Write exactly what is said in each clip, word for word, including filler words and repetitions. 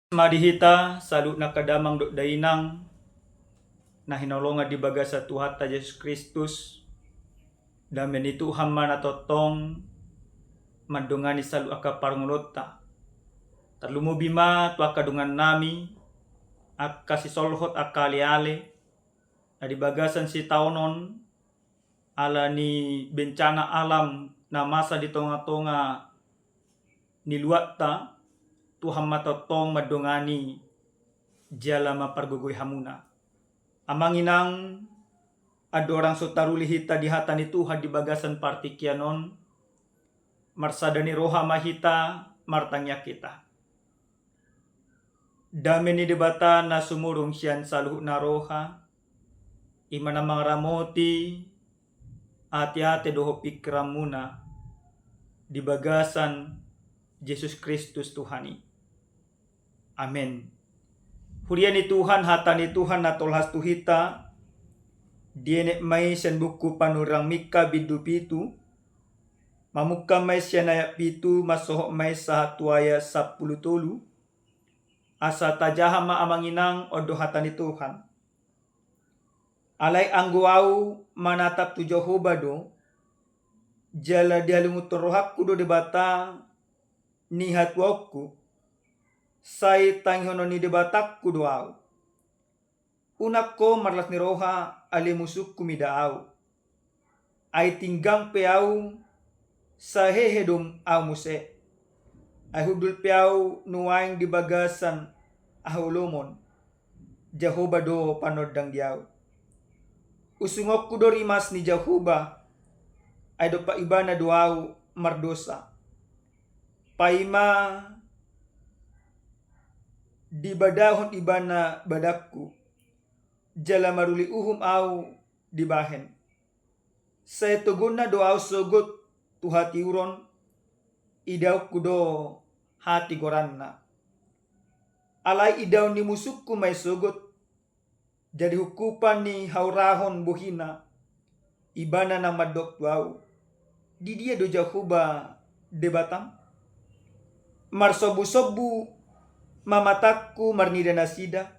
Ma di hita saluhutna angka damang dohot dainang na hinaholongan di bagasan Tuhanta Jesus Kristus. Dame ni Tuhan ma na tongtong mandongani saluhut angka parngoluonta. Tarlumobi ma tu angka dongannami, angka sisolhot, angka aleale na di bagasan sitaon on, ala ni bencana alam na masa di tongatonga ni luatta, Tuhan ma tongtong mandongani jala mampargogoi hamuna. Amang inang, andorang so taruli hita di hata ni Tuhan di bagasan partingkian on, marsada ni roha ma hita, martangiang hita. Dame ni Debata na sumurung sian saluhutna roha, i ma na mangaramoti ateate dohot pingkiranmuna di bagasan Jesus Kristus Tuhan i. Amen. Huria ni Tuhan, hata ni Tuhan na tolhas tu hita, dienet ma i sian buku Panurirang Mika bindu pitu, mamungka ma i sian ayat pitu, mansohot ma i sahat tu ayat sampulu tolu. Asa tajaha ma amang inang, on do hata ni Tuhan. Alai anggo ahu manatap tu Jahowa do, jala dihalungunhon rohangku do Debata ni hatuaonku, sai tangihonon ni Debatangku do ahu. Unang ho marlas ni roha, ale musungku mida ahu. Ai tinggang pe ahu, sai hehe do ahu muse. Ai hundul pe ahu nuaeng di bagasan haholomon, Jahowa do panondang di ahu. Usungonku do rimas ni Jahowa, ai dompak Ibana do ahu mardosa. Paima dibadahon Ibana badanku, jala maruli uhum ahu dibahen. Sai togonna do ahu sogot tu hatiuron, idaonku do hatigoranna. Alai idaon ni musungku ma i sogot, jadi hungkupan ni haurahon bohina, Ibana na mandok tu ahu: Didia do Jahowa Debatam? Marsombusombu ma matangku marnida nasida,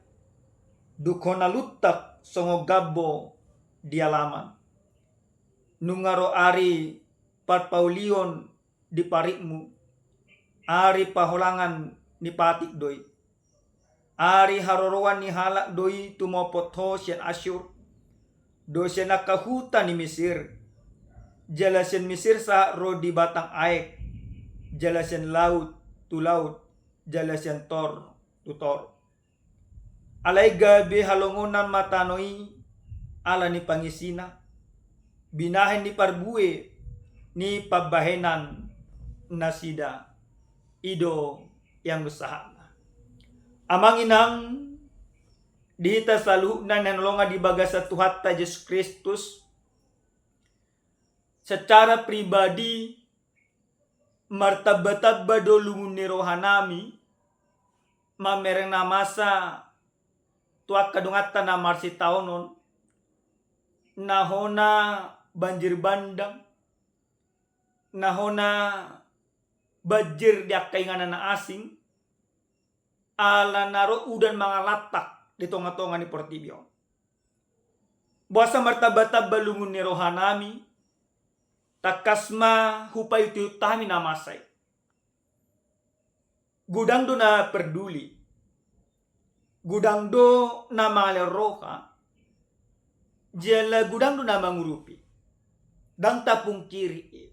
dung hona luntak songon gambo di alaman. Nunga ro ari parpaulion di paritmu, ari paholangan ni patik do i. Ari haroroan ni halak do i tumopot ho sian Assur, dohot sian angka huta ni Misir, jala sian Misir sahat ro di batang aek, jala sian laut tu laut, jala sian tor tu tor. Alai gabe halongonan ma tano i ala ni pangisina, binahen ni parbue ni pambahenan nasida. I do ianggo sahatna. Amang inang, di hita saluhutna na hinaholongan di bagasan Tuhanta Jesus Kristus, secara pribadi, martambatamba do lungun ni rohanami, mamereng na masa tu angka donganta na marsitaonon, na hona banjir bandang, na hona banjir di angka inganan na asing, ala na ro udan mangalantak di tongatonga ni portibi on. Boasa martambatamba lungun ni rohanami, tangkas ma hupaihutihut hami na masa i. Godang do na parduli, godang do na mangalehon roha, jala godang do na mangurupi. Ndang tapungkiri i.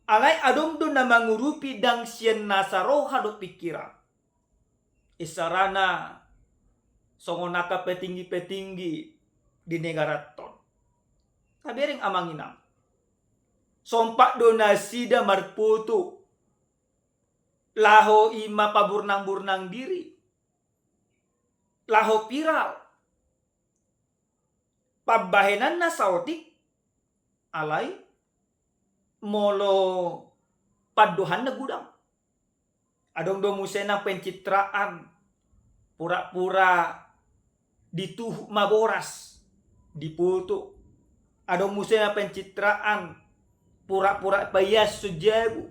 Alai adong do na mangurupi ndang sian nasa roha dohot pingkiran. Isarana songon angka petinggi-petinggi di negaranta on. Tabereng amang inang. Sompat do nasida marpoto laho i ma paburnang-burnang diri, laho viral. Pambahenanna saotik, alai molo pandohanna godang. Adong do muse na pencitraan, pura-pura dituhuk ma boras, dipoto. Adong muse na pencitraan, pura-pura paias so jabu.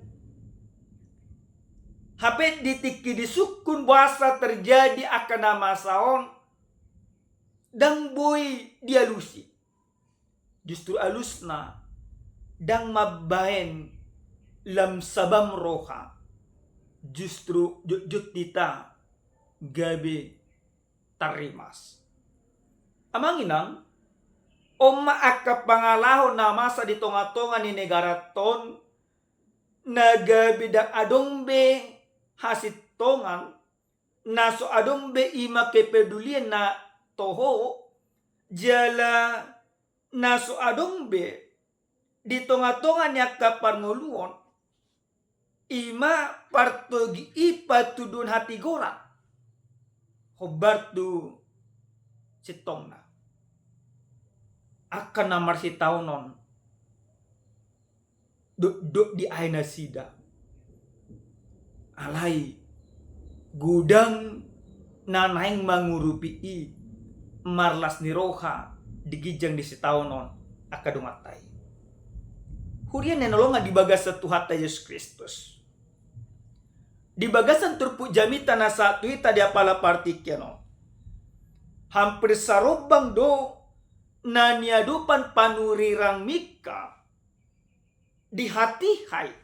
Hape di tingki disungkun boasa terjadi angka na masa on, ndang boi dialusi. Justru alusna, ndang mambahen lam sabam roha, justru jotjot hita gabe tarrimas. Amang inang, on ma angka pangalaho na masa di tongatonga ni negaranta on, na gabe ndang adong be hasintongan, na so adong be i ma kepedulian na toho, jala na so adong be di tongatonga ni angka parngoluon, i ma partogi i patuduhon hatigoran. Hombar tu sintongna. Angka na marsitaonon, dokdok diae nasida. Alai godang na naeng mangurupi i marlas ni roha di ginjang ni sitaonon angka donganta i. Huria na hinaholongan di bagasan Tuhanta Jesus Kristus. Di bagasan turpuk jamita na sahat tu hita di apala partingkian on, hampir sarombang do na niadopan panurirang Mika di hatiha i.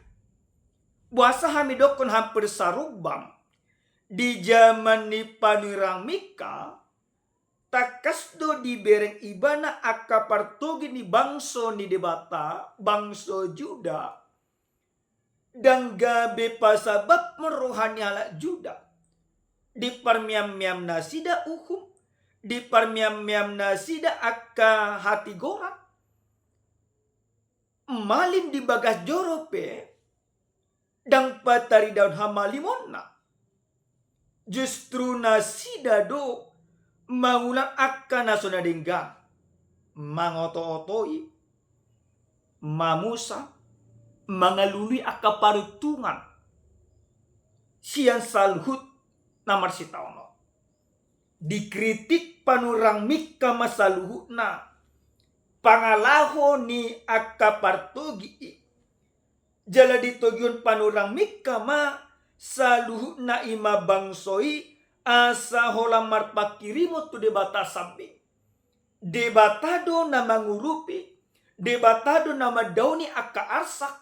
Boasa hami dokkon hampir sarombang? Di jaman ni panurirang Mika, tangkas do dibereng ibana angka partogi ni bangso ni Debata, bangso Juda, ndang gabe pasabab roha ni halak Juda. Diparmeammeam nasida uhum, diparmeammeam nasida angka hatigoran. Malim di bagas joro pe, ndang pataridahon hamalimonna. Justru nasida do mangulang angka na so na denggan, mangotootoi, mamusa, mangalului angka paruntungan sian saluhut na marsitaonon. Dikritik panurirang Mika ma saluhutna pangalaho ni angka partogi i. Jala ditogihon panurirang Mika ma saluhutna i ma bangso i, asa holan marpanghirimon tu Debata sambing. Debata do na mangurupi, Debata do na mandaoni angka arsak,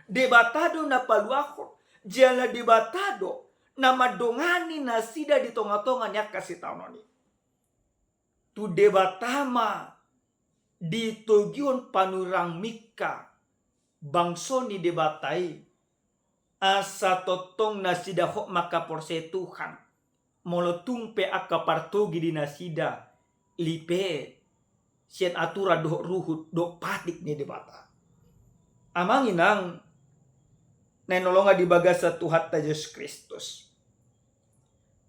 Debata do na paluahon, jala Debata do na mandongani nasida di tongatonga ni angka sitaonon i. Tu Debata ma ditogihon panurirang Mika, bangso ni Debata i, asa tongtong nasida hot mangkaporseai Tuhan, molo tung pe angka partogi di nasida lipe sian aturan dohot ruhut dohot patik ni Debata. Amang inang na hinaholongan di bagasan Tuhanta Jesus Kristus.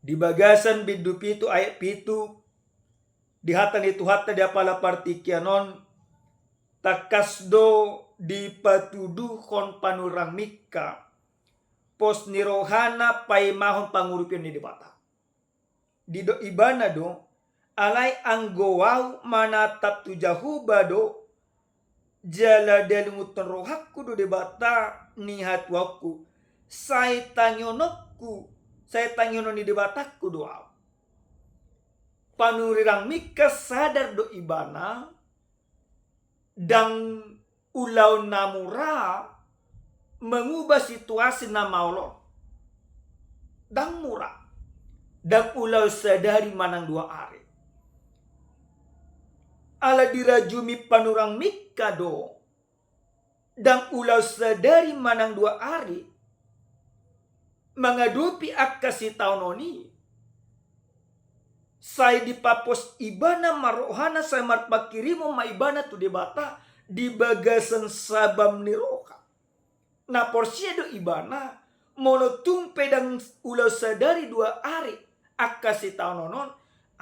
Di bagasan bindu pitu ayat pitu, di hata ni Tuhanta di apala partingkian on, tangkas do dipatuduhon panurirang Mika pos ni rohana paimahon pangurupion ni Debata. Didok ibana do, alai anggo au manatap tu Jahowa do, jala dialungunhon rohangku do Debata ni hatuaonku, sai tangihononku, sai tangihonon ni Debatangku do au. Panurirang Mika sadar do ibana, ndang ulaon na mura mangubah situasi na maol on. Ndang mura. Ndang ulaon sadari manang dua ari. Ala dirajumi panurirang Mika do, ndang ulaon sadari manang dua ari mangadopi angka sitaonon i. Sai dipapos ibana ma rohana, sai marpanghirimon ma ibana tu Debata di bagasan sabam ni roha. Na porsea do ibana, molo tung pe ndang ulaon sadari dua ari angka sitaonon on,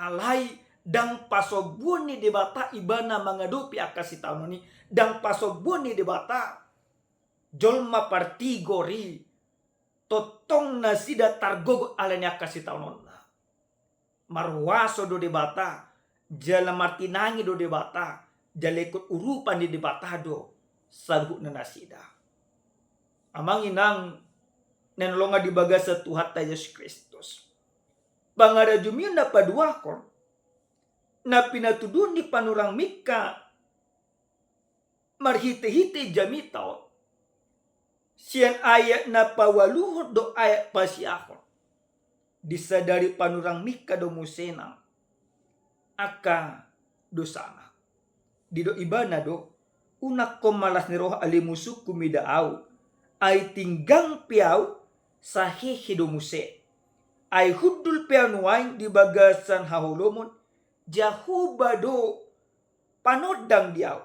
alai ndang pasombuon ni Debata ibana mangadopi angka sitaonon i, ndang pasombuon ni Debata jolma partigor i, tongtong nasida targogot ala ni angka sitaononna. Marhuaso do Debata, jala martinangi do Debata, jala ingkon urupan ni Debata do saluhutna nasida. Amang inang na hinaholongan di bagasan Tuhanta Jesus Kristus. Pangarajumion na paduahon, na pinatuduhon ni panurirang Mika marhitehite jamita on, sian ayat na paualuhon dohot ayat pasiahon. Disadari panurirang Mika do muse nang angka dosana. Didok ibana do, unang ho marlas ni roha ale musungku mida ahu, ai tinggang pe ahu, sai hehe do muse. Ai hundul pe ahu nuaeng di bagasan haholomon, Jahowa do panondang di ahu.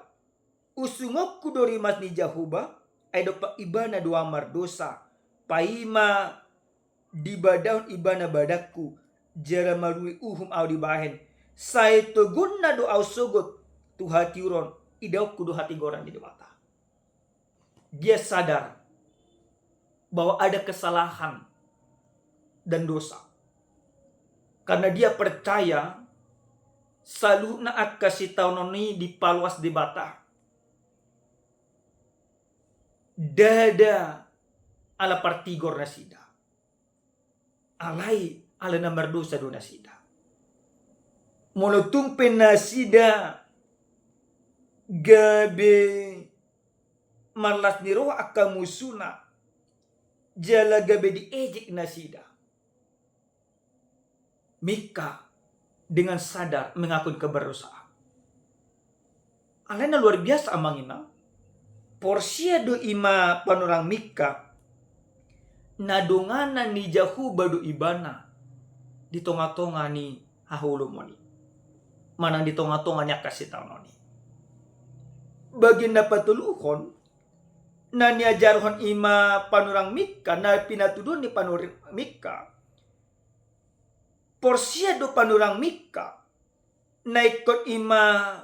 Usungonku do rimas ni Jahowa, ai dompak ibana do ahu mardosa, paima dibadahon ibana badangku, jala marui uhum ahu dibahen, sai togonna do ahu sogot tu hatiuron, idaonku do hatigoran ni Debata. Dia sadar bahwa ada kesalahan dan dosa. Karena dia percaya saluhutna angka sitaonon i dipaloas Debata. Ndada ala partigor nasida. Alai ala na mardosa do nasida. Molo tung pe nasida gabe marlas ni roha angka musuna, jala gabe diejek nasida, Mika dengan sadar mengakui keberdosaan. Alai na luar biasa, amang inang. Porsea do ima panurirang Mika, na donganan ni Jahowa do ibana di tonga-tonga ni haholomon i, manang di tonga-tonga ni angka sitaonon i. Bagian na patoluhon, na niajarhon ima panurirang Mika, na pinatuduhon ni panurirang Mika, porsea do panurirang Mika, na ingkon ima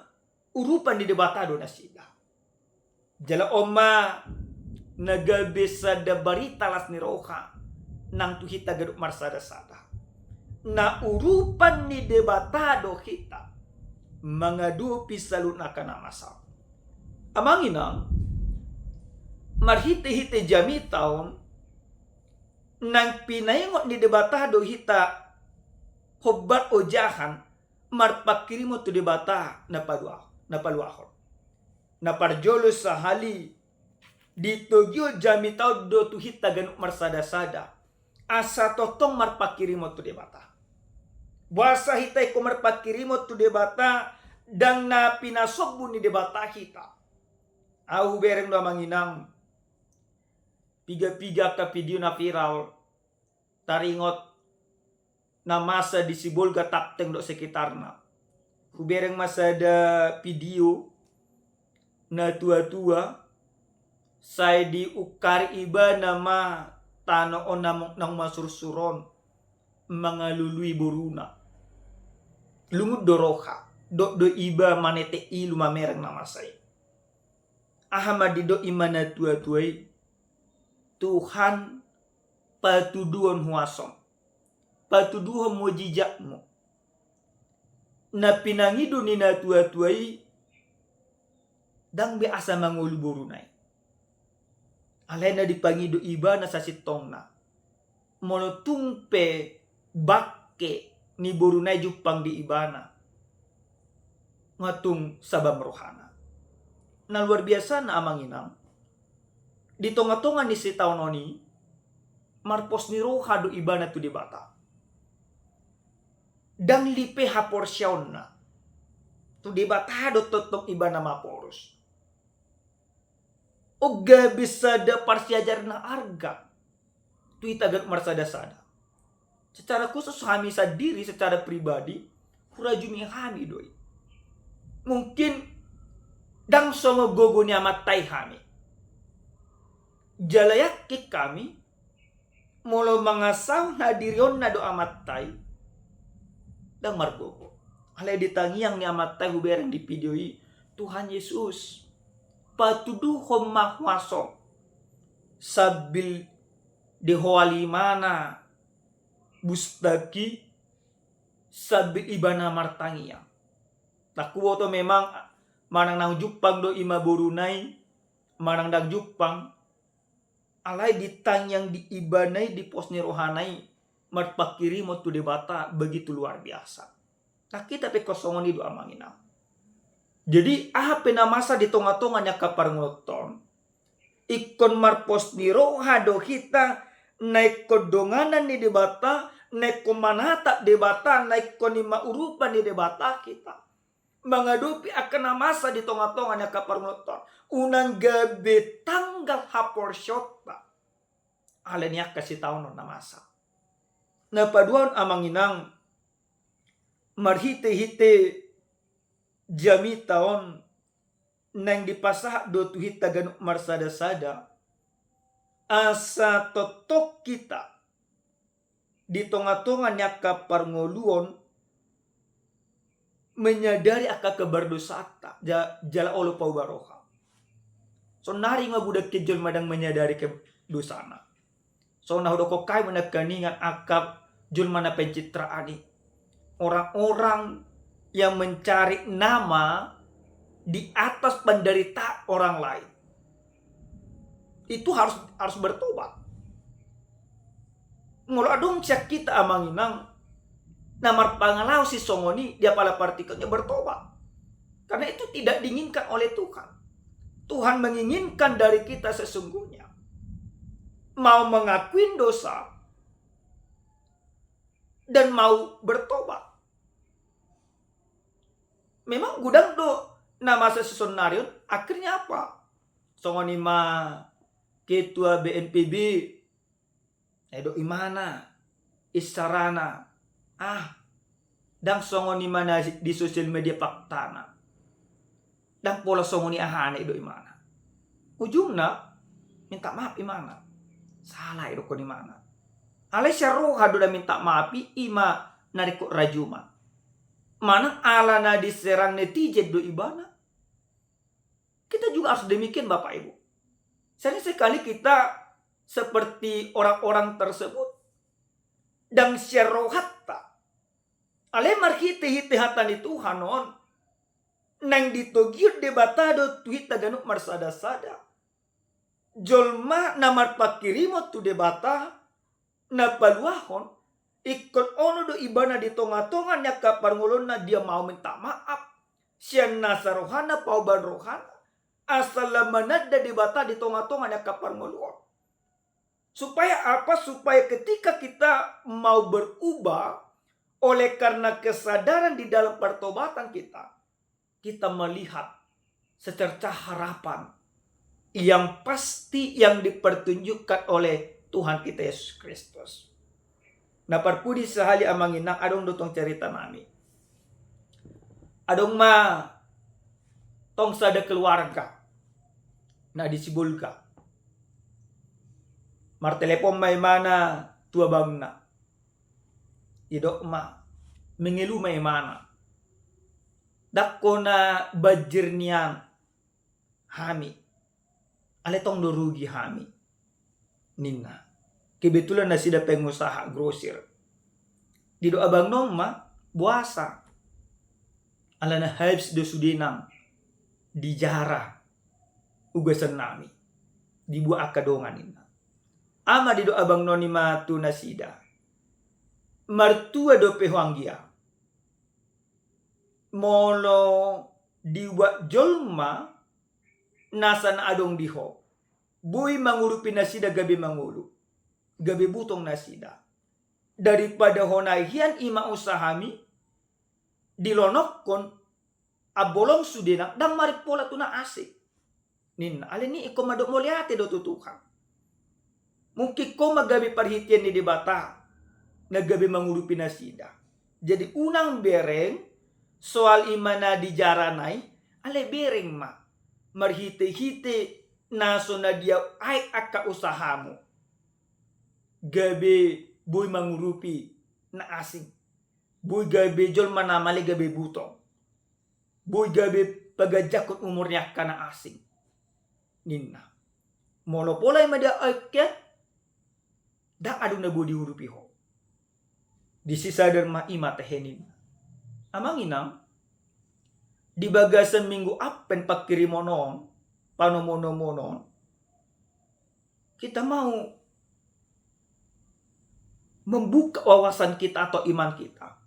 urupan ni Debata do nasida. Jala on ma na gabe sada barita las ni roha nang tu hita ganup marsada-sada. Na urupan ni Debata do hita mangadopi saluhut angka na masa on. Amang inang, marhite-hite jamita on, naeng pinaingot ni Debata do hita hombar ojahan marpanghirimon tu Debata na palua-, na paluahon. Na parjolo sahali, ditogihon jamita on do tu hita ganup marsada-sada asa tongtong marpanghirimon tu Debata. Boasa hita ingkon marpanghirimon tu Debata, ndang na pinasombu ni Debata hita. Ahu hubereng do, amang inang, piga-piga angka video na viral, taringot na masa di Sibolga, Tapteng dohot sekitarna. Hubereng ma sada video na tua-tua, sai diungkari ibana ma tano on na mo-, naung masursur on, mangalului boruna. Lungun do roha, dok do iba manetek ilu mamereng na masa i. Aha ma didok ima na tua-tua i? Tuhan, patuduhon huasom, patuduhon mujizatmu. Na pinangido ni na tua-tua i, ndang be asa mangolu boruna i. Alai na dipangido ibana sasintongna, molo tung pe bangke ni boruna i jumpang di ibana, nga tung sabam rohana. Na luar biasana, amang inang, di tonga-tonga ni sitaonon i, marpos ni roha do ibana tu Debata. Ndang lipe haporseaonna. Tu Debata do tongtong ibana maporus. On gabe sada parsiajaran na arga tu hita ganup marsada-sada. Secara khusus hami sandiri, secara pribadi, hurajumi hami do i. Mungkin ndang songon gogo ni amanta i hami. Jala yakin hami, molo mangasahon hadirionna do amanta i, ndang margogo. Alai di tangiang ni amanta i hubereng di video i, Tuhan Yesus, patuduhon ma huasom, sambil dihoal ibana bustak i, sambil ibana martangiang. Ndang huboto memang manang naung jumpang do ima boruna i, manang ndang jumpang, Alai di tangiang di ibana i, di pos ni rohana i, marpanghirimon tu Debata begitu luar biasa. Nah, hita pe ingkon songon i do, amang inang. Jadi aha pe na masa di tonga-tonga ni angka parngoluonta on, ingkon marpos ni roha do hita na ingkon donganan ni Debata, na ingkon manatap Debata, na ingkon i ma urupan ni Debata hita mangadopi angka na masa di tonga-tonga ni angka parngoluonta on. Unang gabe tanggal haporseaonta alani angka sitaonon na masa. Na paduahon, amang inang, marhite-hite jamita on naeng dipasahat do tu hita ganup marsada-sada, asa tongtong hita di tonga-tonga ni angka parngoluon menyadari angka keberdosaanta, ja-, jala olo pauba roha. Saonnari nga budak ke jolma ndang menyadari ke dosana. Songon na hudokkon hami nangkiningan, angka jolma na pencitraan i, orang-orang yang mencari nama di atas penderitaan orang lain, itu harus, harus bertobat. Molo adong sian hita, amang inang, na marpangalaho sisongon i, dia pala partikon, ya bertobat. Karena itu tidak diinginkan oleh Tuhan. Tuhan menginginkan dari kita sesungguhnya mau mengakui dosa dan mau bertobat. Memang godang do na masa sisonari on, akhirnya apa? Songon i ma ketua B N P B, na didok imana, isarana, ah, ndang songon i ma na di sosial media faktana. Ndang pola songon i ahana, didok imana. Ujungna minta maaf imana. Salah, didokkon imana. Alai sian roha do na minta maaf i, i ma na ringkot rajuma. Manang ala na diserang netizen do ibana. Kita juga harus demikian, Bapak Ibu. Sering sekali kita seperti orang-orang tersebut, ndang sian rohanta. Alai marhite-hite hata ni Tuhan on, naeng ditogihon Debata do tu hita ganup marsada-sada. Jolma na marpanghirimon tu Debata, na paduahon, ingkon ono do ibana di tonga-tonga ni angka parngoluonna, dia mau minta maaf sian nasa rohana, paubaon rohana, asa lam mananda Debata di tonga-tonga ni angka parngoluon. Supaya apa? Supaya ketika kita mau berubah oleh karena kesadaran di dalam pertobatan kita, kita melihat secercah harapan yang pasti yang dipertunjukkan oleh Tuhan kita Yesus Kristus. Na parpudi sahali, amang inang, adong do tong cerita nami. Adong ma tong sada keluarga na di Sibolga. Martelepon ma imana tu abangna. Didok ma, mengeluh ma imana. Ndang hona banjir nian hami. Alai tong do rugi hami, ninna. Kebetulan nasida pengusaha grosir. Didok abangna on ma, boasa? Alana habis do sude nang dijara ugasan nami, dibuat angka dongan, ninna. Aha ma didok abangna on i ma tu nasida. Martua dope ho anggia. Molo dibuat jolma nasa na adong di ho, boi mangurupi nasida gabe mangolu, gabe butong nasida. Daripada hona hian i ma usahami, dilonokkon, ambolong sude nang, ndang marimpola tu na asing, ninna. Alani i ingkon mandok mauliate do tu Tuhan. Mungkin ho ma gabe parhitean ni Debata na gabe mangurupi nasida. Jadi unang bereng soal i ma na dijarana i, alai bereng ma marhite-hite na so na dia aek angka usahamu, gabe boi mangurupi na asing, boi gabe jolma na male gabe butong, boi gabe paganjangkon umur ni angka na asing, ninna. Molo pola i ma dia aek hian, ndang adong na boi diurupi ho. Disi sadar ma i ma tahe, ninna. Amang inang, di bagasan minggu Advent panghirimon on, panomu-nomuon on, kita mau membuka wawasan kita atau iman kita.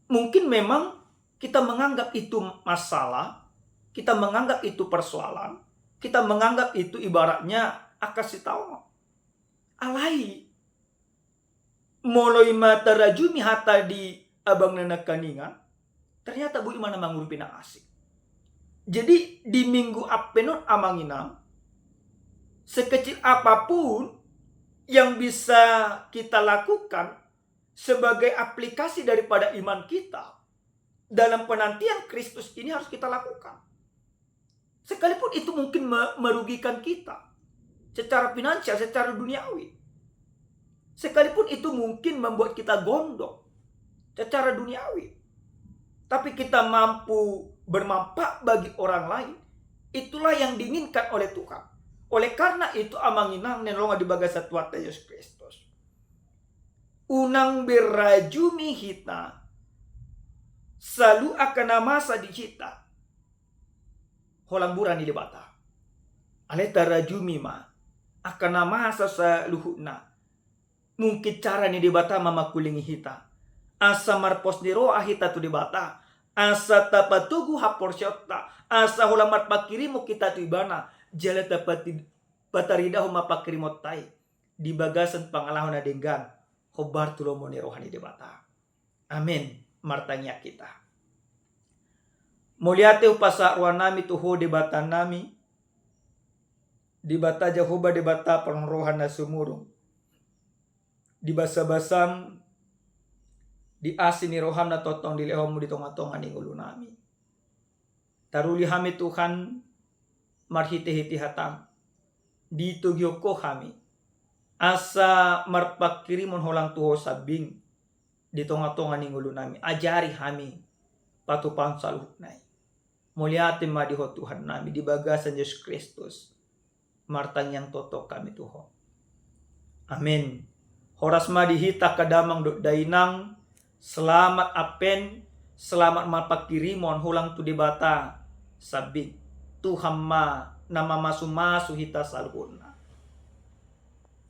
Mungkin memang kita menganggap itu masalah, kita menganggap itu persoalan, kita menganggap itu ibaratnya angka sitaonon. Alai molo i ma tarajumi hata di abang na nangkiningan, ternyata boi ma na mangurupi na asing. Jadi di Minggu Advent on, Amang Inang, sekecil apapun yang bisa kita lakukan sebagai aplikasi daripada iman kita dalam penantian Kristus ini harus kita lakukan. Sekalipun itu mungkin me-, merugikan kita secara finansial, secara duniawi. Sekalipun itu mungkin membuat kita gondok secara duniawi. Tapi kita mampu bermanfaat bagi orang lain. Itulah yang diinginkan oleh Tuhan. Oleh karena itu, Amang Inang na hinaholongan di bagasan Tuhanta Jesus Kristus, unang be rajumi hita saluhut angka na masa di hita holan mura ni Debata. Alai tarajumi ma angka na masa saluhutna. Mungkin cara ni Debata ma mangkulingi hita, asa marpos ni roha hita tu Debata, asa tapatogu haporseaonta, asa holan marpanghirimon hita tu Ibana, jala tapati-, pataridahon ma panghirimonta i di bagasan pangalaho na denggan, hombar tu lomo ni roha ni Debata. Amen. Martangiang hita. Mauliate hupasahat rohanami tu Ho Debatanami, Debata Jahowa, Debata parroha na sumurung. Di basabasam, di asi ni roham na tongtong dilehonmu di tongatonga ni ngolunami. Taruli hami Tuhan, marhitehite hatam, ditogihon Ho hami, asa marpanghirimon holan tu Ho sambing di tongatonga ni ngolunami. Ajari hami patupahon saluhutna i. Mauliate ma di Ho Tuhannami, di bagasan Jesus Kristus martangiang tongtong hami tu Ho. Amen. Horas ma di hita angka damang dohot dainang. Selamat Advent, selamat marpanghirimon holan tu Debata sambing. Tuhan ma na mamasumasu hita saluhutna.